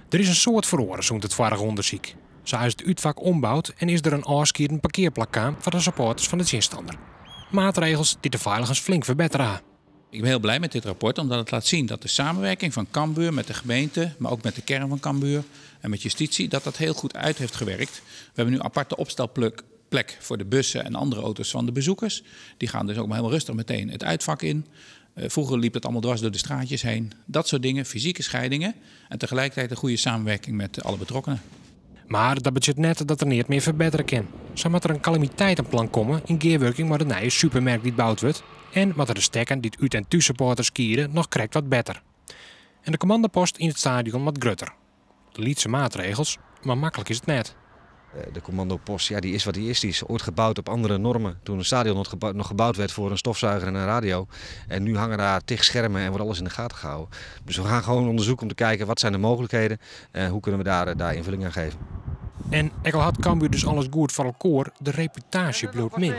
Der is in soad feroare sûnt it foarige ûndersyk. Sa is it útfak omboud en is der in ôfskieden parkearplak kaam foar de supporters fan de tsjinstanner. Maatregels dy't de feiligens flink ferbettere ha. Ik ben heel blij met dit rapport, omdat het laat zien dat de samenwerking van Cambuur met de gemeente, maar ook met de kern van Cambuur en met justitie, dat dat heel goed uit heeft gewerkt. We hebben nu aparte opstelplek plek voor de bussen en andere auto's van de bezoekers. Die gaan dus ook maar helemaal rustig meteen het uitvak in. Vroeger liep het allemaal dwars door de straatjes heen. Dat soort dingen, fysieke scheidingen en tegelijkertijd een goede samenwerking met alle betrokkenen. Mar dat betsjut net dat der neat mear ferbettere kin. Sa moat der in kalamiteitenplan komme yn gearwurking mei de nije supermerk dy't boud wurdt en moatte de stekken dy't út en thússupporters skiede noch krekt wat better. En de kommandopost yn it stadion moat grutter. Lytse maatregels, mar maklik is it net. De commandopost, ja, die is wat die is. Die is ooit gebouwd op andere normen. Toen het stadion nog gebouwd werd voor een stofzuiger en een radio. En nu hangen daar tig schermen en wordt alles in de gaten gehouden. Dus we gaan gewoon onderzoeken om te kijken wat zijn de mogelijkheden en hoe kunnen we daar invulling aan geven. En ek al hat Cambuur dus alles goed foar elkoar, de reputaasje bliuwt min.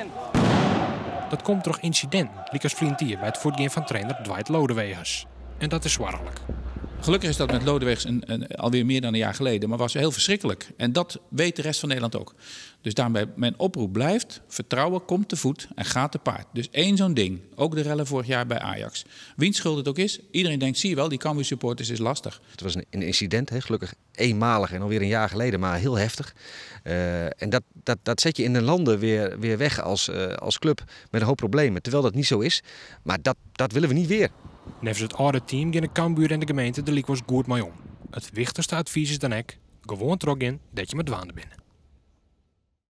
Dat komt troch ynsidinten, lykas ferline jier by it fuortgean fan trainer Dwight Lodeweges. En dat is soarchlik. Gelukkig is dat met Lodeweges alweer meer dan een jaar geleden, maar was heel verschrikkelijk. En dat weet de rest van Nederland ook. Dus daarom mijn oproep blijft, vertrouwen komt te voet en gaat te paard. Dus één zo'n ding, ook de rellen vorig jaar bij Ajax. Wiens schuld het ook is, iedereen denkt, zie je wel, die Cambuur supporters is lastig. Het was een incident, hè, gelukkig eenmalig en alweer een jaar geleden, maar heel heftig. En dat zet je in de landen weer weg als club met een hoop problemen. Terwijl dat niet zo is, maar dat willen we niet weer. Neffens it âlde team geane Cambuur en de gemeente der lykwols goed mei om. It wichtichste advys is dan ek, gewoan trochgean dêr't je mei dwaande binne.